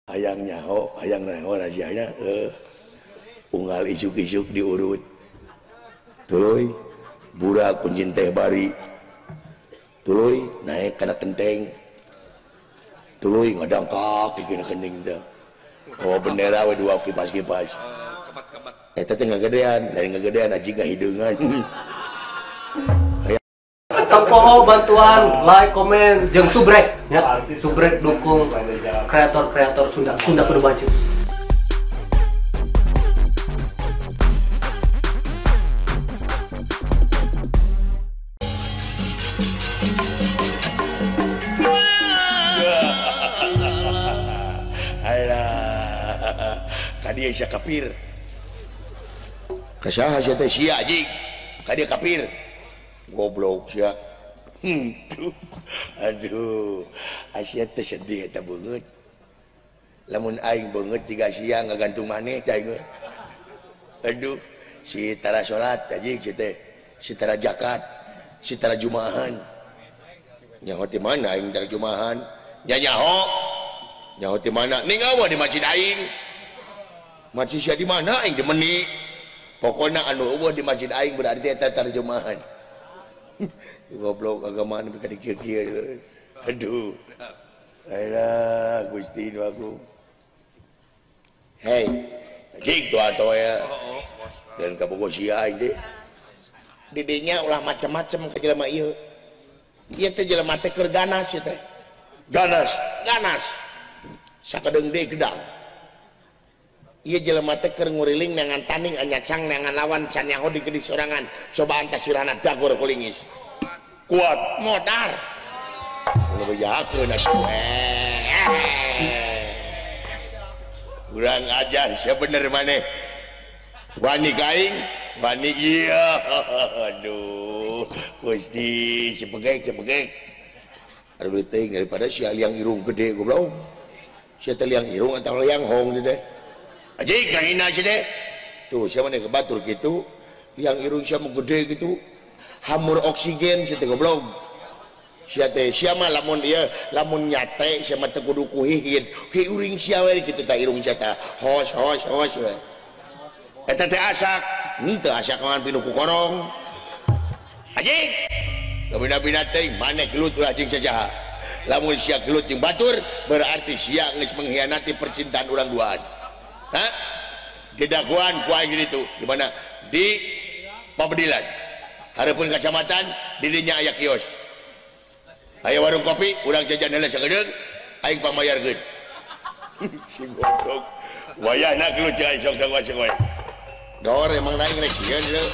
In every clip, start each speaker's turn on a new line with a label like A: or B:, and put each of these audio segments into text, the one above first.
A: Hayang nyaho, hayang nyaho raziana unggal isuk-isuk diurut. Tuluy burak kuncin teh bari. Tuluy naik kana kenteng. Tuluy ngadangkak kana kenteng teh. Oh bendera we dua kipas-kipas. Eta teh ngagedean, dari ngagedean aji ngahideungan.
B: Tempoho bantuan, like, komen, jeung subrek ya. Subrek dukung kreator-kreator Sunda, Sunda kudu maju.
A: Alah, kadieu sia kafir. Kasaha sia teh sia anjing. Kadieu kafir. Goblok sia. Aduh, Asia teh sedih eta beungeut. Lamun aing beungeut tiga sia ngagantung maneh teh aing. Aduh, si tara salat anjing si teh, si tara zakat, si tara jumahan. Nyaho ti mana aing tara jumahan? Nya nyaho. Nyaho ti mana? Ning awa di masjid aing. Masjid sia di mana aing dimeni. Pokona anu eueuh di masjid aing berarti eta tara jumahan. Goblok agama nu ka dikieu-kieu. Aduh. Alah Gusti nu aku. Hei, anjing tuh atoh ya. Dan kabogoh sia aing teh.
C: Didinya ulah macem-macem ka jelema ieu. Ieu teh jelema teh keur ganas ieu teh.
A: Ganas,
C: ganas. Sakedeung deui gedang. Ieu jelema teh keur nguriling neangan tanding anyacang neangan lawan can nyaho di gede sorangan. Cobaan tasirana dagor kulingis.
A: Kuat
C: modar.
A: Ngebejakeun atuh. Kurang ajar sia bener maneh. Wani ka aing, wani ieu. Aduh, Gusti si pegek, si pegek. Aduh teuing daripada sia liang irung gede goblok. Sia teh liang irung atawa liang hong teh. Anjing kahina sia teh. Tuh sia maneh kebatur kitu, liang irung sia mah gede kitu. Hamur oksigen sia teh goblok. Sia teh sia mah lamun ieu lamun nyate sia mah teu kudu ku hihid. Ki uring sia we kitu tah irung sia tah. Hos hos hos we. Eta teh asak, henteu asak mah pinu ku korong.
C: Anjing.
A: Kabina-bina teuing maneh gelut ulah jeung sasaha. Lamun sia gelut jeung batur berarti sia geus mengkhianati percintaan urang duaan. Hah? Didagoan ku aing ditu. Di mana? Di Pabedilan. Hareupeun kacamatan di dinya aya kios. Aya warung kopi, urang jajan heula sakedeung, aing pamayarkeun. Si goblok. Wayahna gelut jeung aing sok dagoan sok wae.
C: Dor emang aing rek sieun ieu.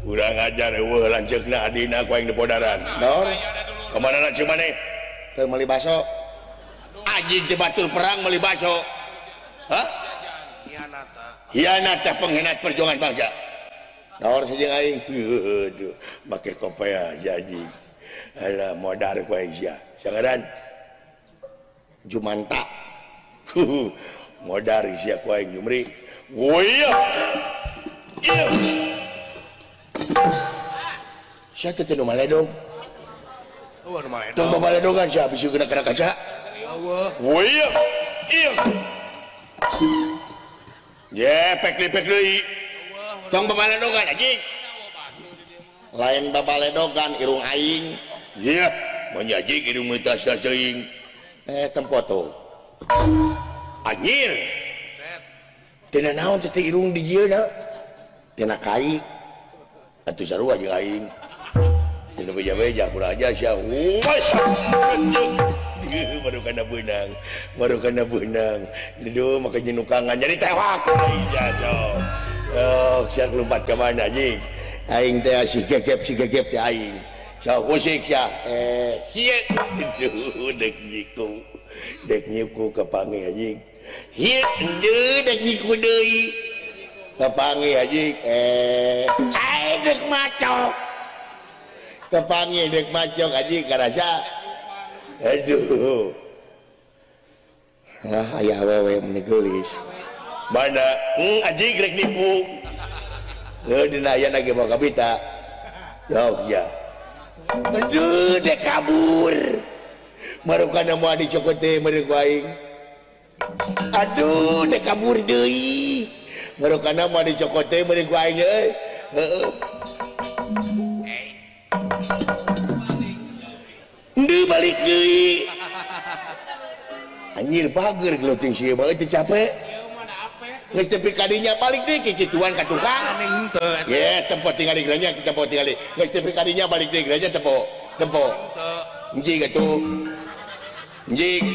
A: Urang ajar eueuh lanceukna adina ku aing di podaran.
C: Dor,
A: ka mana lanceuk maneh?
C: Keur meuli baso.
A: Anjing teh batur perang meuli baso. Hah? Hianat teh pengkhianat perjuangan bangsa.
C: Dor saja aing.
A: Aduh, make kopea anjing. Alah modar ku aing sia. Sangaran
C: Jumanta.
A: Modar sia ku aing Jumri. Woi. Iya.
C: Sia teh nu maledog.
D: Eueuh nu maledog.
A: Tong maledogan sia bisa kena kena kaca.
D: Eueuh.
A: Woi. Iya. Ye, pek deui.
C: Tong babaledogan anjing. Lain babaledogan irung aing.
A: Iya, mun anjing irung tas teuing.
C: Tempo tuh.
A: Anjir.
C: Tina naon teh irung di dieu na? Tina kai.
A: Atuh sarua jeung aing. Tina beja-beja kurang aja sia. Wes. Baru kana beunang, baru kana beunang. Aduh, maka nyenukangan jadi tewak. Iya, sok. Oh, sia lompat ka mana anjing?
C: Aing teh si gegep teh aing.
A: Sok usik sia. Hieu. Aduh, dek nyiku. Dek nyiku kapanggih anjing. Hieu, deui dek nyiku deui.
C: Kapanggih anjing. Aing dek macok. Kapanggih dek macok anjing karasa.
A: Aduh. Nah, aya awewe meni geulis. Mana? Anjing rek nipu. Heuh dina aya lagi mau kabita. Jogja. Aduh, dek kabur. Marukana moal dicokot teh meureun ku aing. Aduh, dek kabur deui. Marukana moal dicokot teh meureun ku aing euy. Heeh. Ndeu balik deui. Anjir bager geluting sieun bae teu capek. Geus tepi kadinya balik deui kikituan ka tukang. Ye, tempo tingali geranya, tempo tingali. Geus tepi kadinya balik deui geranya tempo. Tempo. Njing atuh. Njing.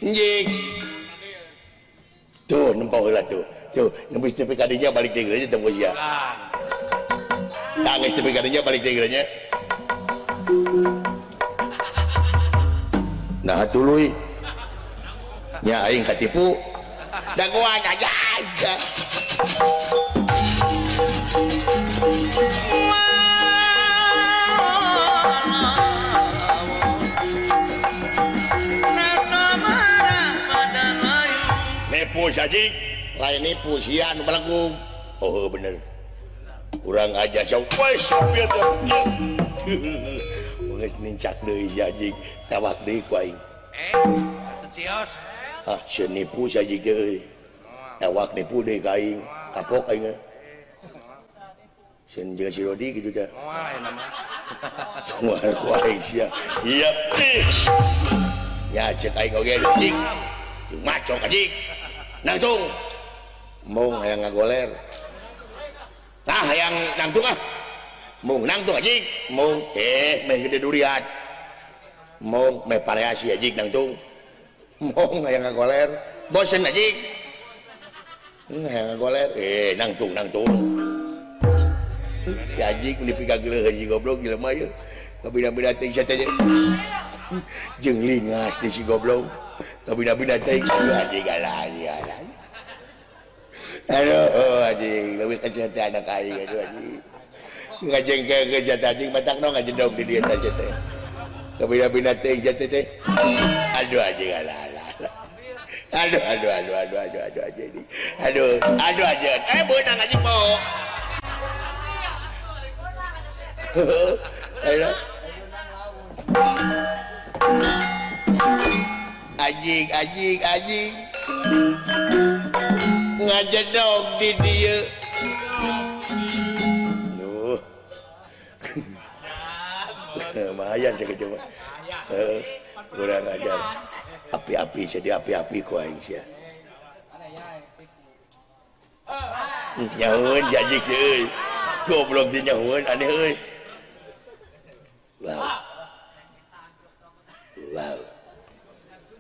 A: Njing. Tuh nempo heula tuh. Tuh, geus tepi kadinya balik deui geranya tempo sia. Tah geus tepi kadinya balik deui geranya. Nah tuluy. Nya aing katipu. Dagoan aja aja. Nipu saji, lain nipu sian belagu. Oh bener. Kurang aja sampai sampai geus nincak deui anjing, tawak deui ku aing.
D: Atuh cios.
A: Ah, sieun nipu saji deui. Tawak nipu deui ka aing, kapok aing. Sieun jeung si Rodi kitu teh.
D: Moal ayeuna mah.
A: Moal ku aing sia. Iya. Ya cek aing oge anjing. Jeung macok anjing. Nangtung. Mung hayang ngagoler. Tah hayang nangtung ah. Mung nangtung anjing. Mung meh gede durian. Mung meh variasi anjing nangtung. Mung hayang ngagoler. Bosen anjing. Hayang ngagoler. Nangtung nangtung. Ya anjing dipikageuleuh anjing goblok jelema ieu. Kabina-bina teuing sia teh. Jeung lingas di si goblok. Kabina-bina teuing anjing alah alah. Aduh anjing leuwih kecil teh anak aing aduh anjing. Ngajengkeun sia teh anjing matakna ngajedog di dieu teh sia teh. Kabina-bina teuing sia teh. Aduh anjing alah alah. Aduh aduh aduh aduh aduh aduh anjing. Aduh aduh anjing. Beunang anjing mau. Ayo. Anjing anjing anjing. Ngajedog di dieu. Duh. Lumayan sakitu mah. Heeh. Kurang ajar. Api-api jadi api-api ku aing sia. Nyahueun si anjing euy. Goblok di nyahueun aneh euy. Wow. Wow.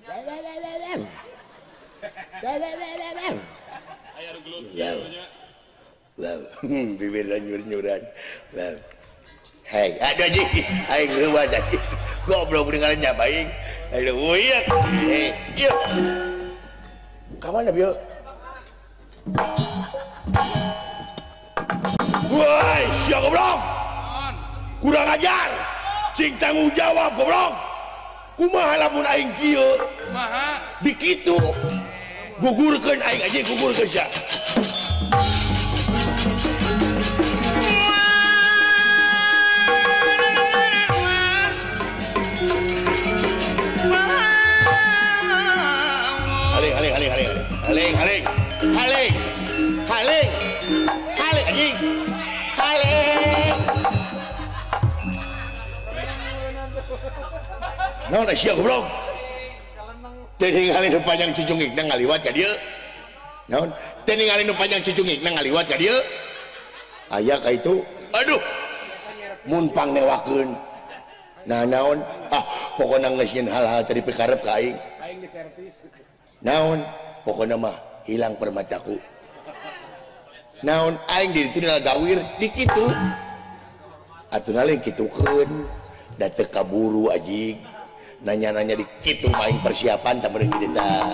A: Wow. Wow. Bibir nyur-nyuran. Wow. Hei, aduh anjing, aing leuwas anjing. Goblok dengaran nya aing. Aduh, iya. Iya. Ka mana bieu? Woi, sia goblok. Kurang ajar. Cing tanggung jawab goblok. Kumaha lamun aing kieu?
D: Kumaha?
A: Dikitu. Gugurkeun aing anjing, gugurkeun sia. Haling haling haling haling haling haling haling haling haling anjing haling. Naon sia goblok? Teu ningali nu panjang cucungikna ngaliwat ka dieu. Naon? Teu ningali nu panjang cucungikna ngaliwat ka dieu. Aya ka itu. Aduh. Mun pangnewakeun. Nah naon? Ah, pokona geus nyeun hal-hal teu dipikarep ka aing.
E: Aing di servis.
A: Naon? Pokona mah hilang permataku. Naon aing di ditu gawir di kitu. Atuh lain kitukeun. Da teu kaburu anjing. Nanya-nanya di kitu aing persiapan tah meureun kitu tah.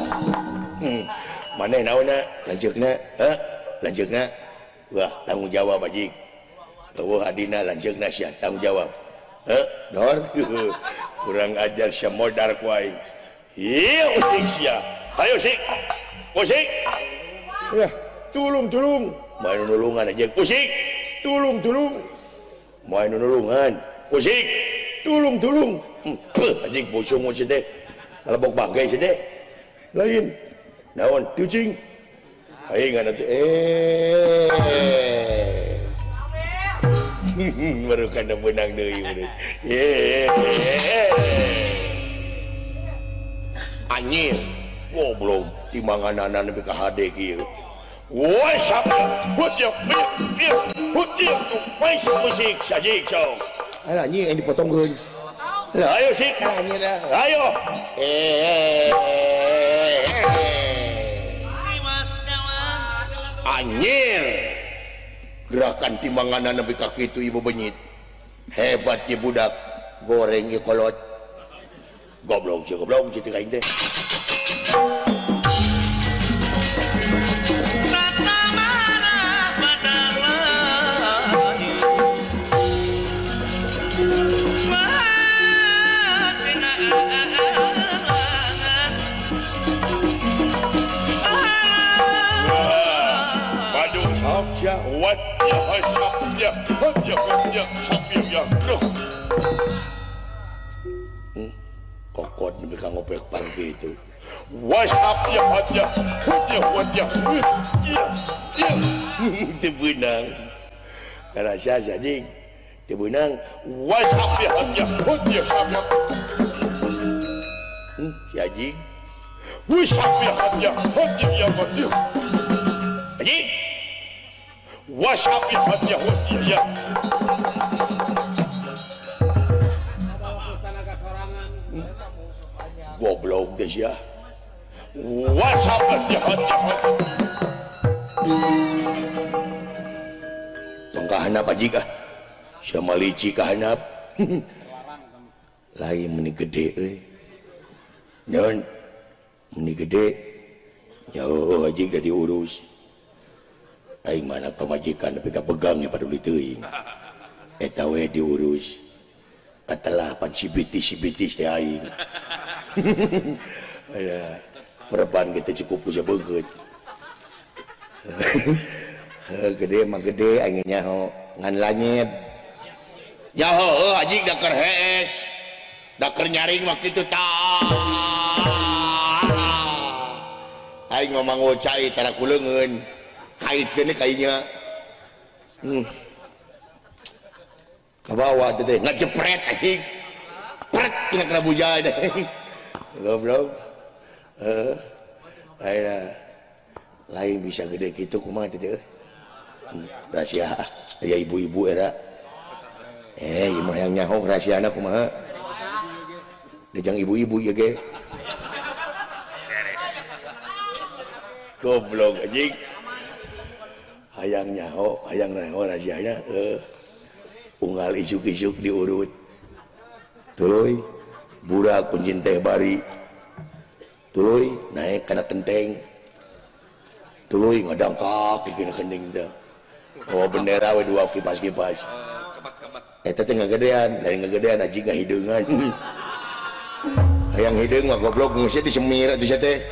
A: Maneh naonna? Lanceukna, heuh? Lanceukna. Wah, tanggung jawab anjing. Eueuh adina lanceukna sia tanggung jawab. Heuh, dor. Kurang ajar sia modar ku aing. Ieu usik sia. Ayo sik. Usik. Ya, tulung tulung. Main nulungan aja. Usik. Tulung tulung. Main nulungan. Usik. Tulung tulung. Anjing busung si teh. Ngalebok bangke si teh. Lain. Naon tucing. Aing atuh baru kana beunang deui bener. Anjir, goblok timbanganana nepi ka hade kieu. Woi sapa? Hut ya, hut ya, woi musik sajik sok. Alah anjing yang dipotongkeun. Lah ayo sik, anjir lah. Ayo. Anjir. Gerakan timbanganana nepi ka kitu ieu benyit. Hebat ieu budak, goreng ieu kolot. Goblok sih, goblok sih aing teh. Badung sakya wat ya sakya ya ya sakya ya. Kokot nepi ka ngopek par kitu. Wasap ya ya ya ya ya ya. Teu beunang. Karasa anjing. Teu beunang. Wasap ya ya ya sap ya. Si anjing. Wasap ya ya ya ya. Anjing. Wasap ya ya ya. Goblok teh sia. Wasap ya ya. Tong ka handap anjing ah. Sia mah licik ka handap. Lain meni gede euy. Nyeun meni gede. Nyaho anjing da diurus. Aing mana pamajikan nepi ka begang nya paduli teuing. Eta we diurus. Katelah pan si bitis teh aing. Ada perban kita cukup puja beungeut. Gede mah gede aing nyaho ngan lanyet. Nyaho heuh anjing da keur hees. Da keur nyaring mah kitu tah. Aing mah manggul cai tara ku leungeun. Kaitkeun kainya. Ka bawah teh ngajepret anjing. Pret kena kena bujai deh. Goblok. Heeh. Lain bisa gede kitu kumaha teh. Rahasia aya ibu-ibu era. Ieu mah hayang nyaho rahasiana kumaha. Dejang ibu-ibu ieu ge. Goblok anjing. Hayang nyaho, hayang nyaho rahasiana heuh. Unggal isuk-isuk diurut. Tuluy burak kuncin teh bari. Tuluy naik kana kenteng. Tuluy ngadangkak kana kenteng teh. Bawa bendera we dua kipas-kipas. Eta teh ngagedean, dari ngagedean anjing ngahideungan. Hayang hideung mah goblok geus disemir atuh sia teh.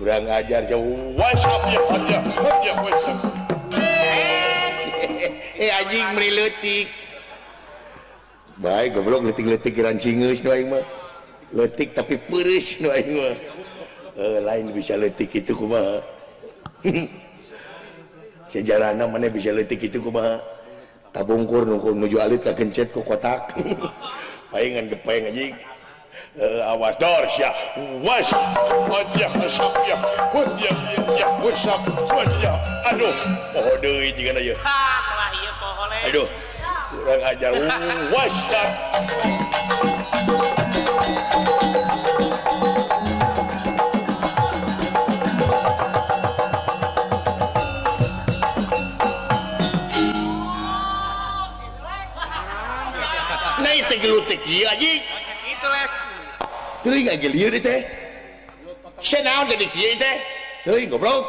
A: Kurang ajar sia. Wasap ya ya ya wasap. Anjing meni leutik. Baik goblok leutik-leutik rancingeus nu aing mah. Leutik tapi peureus nu aing mah. Lain bisa leutik kitu kumaha. Sejarahna maneh bisa leutik kitu kumaha. Kabungkur nu nuju alit kakencet ku kotak. Aing ngan gepeng anjing. Awas dor sia. Was ya sap ya. Ya ya wasap ya. Aduh, poho deui jigana ieu.
E: Ha, kalah ieu poho le.
A: Aduh. Kurang ajar. Was. Nah, teh gelutik ieu anjing.
E: Kitu leh.
A: Teuing aja lieur teh. Sia naon jadi kieu teh? Teuing goblok.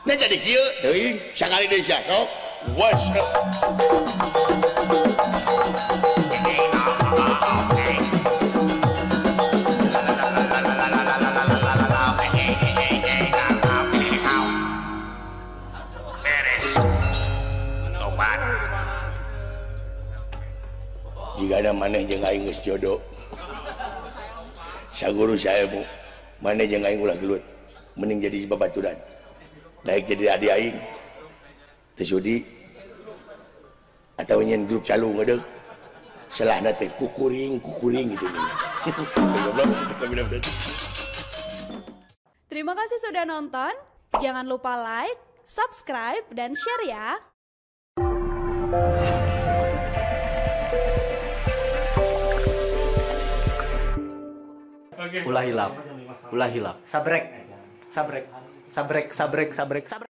A: Nah jadi kieu teuing sakali deui sia sok. Was. Maneh jeung aing geus jodoh. Saguru saemu maneh jeung aing ulah gelut. Mending jadi babaturan. Daek jadi adi aing. Teu sudi atau nyen grup calu ngedeuk. Selahna teh kukuring kukuring gitu. Goblok sih.
F: Terima kasih sudah nonton. Jangan lupa like, subscribe, dan share ya.
B: Ulah hilap, ulah hilap. Sabrek, sabrek, sabrek, sabrek, sabrek, sabrek.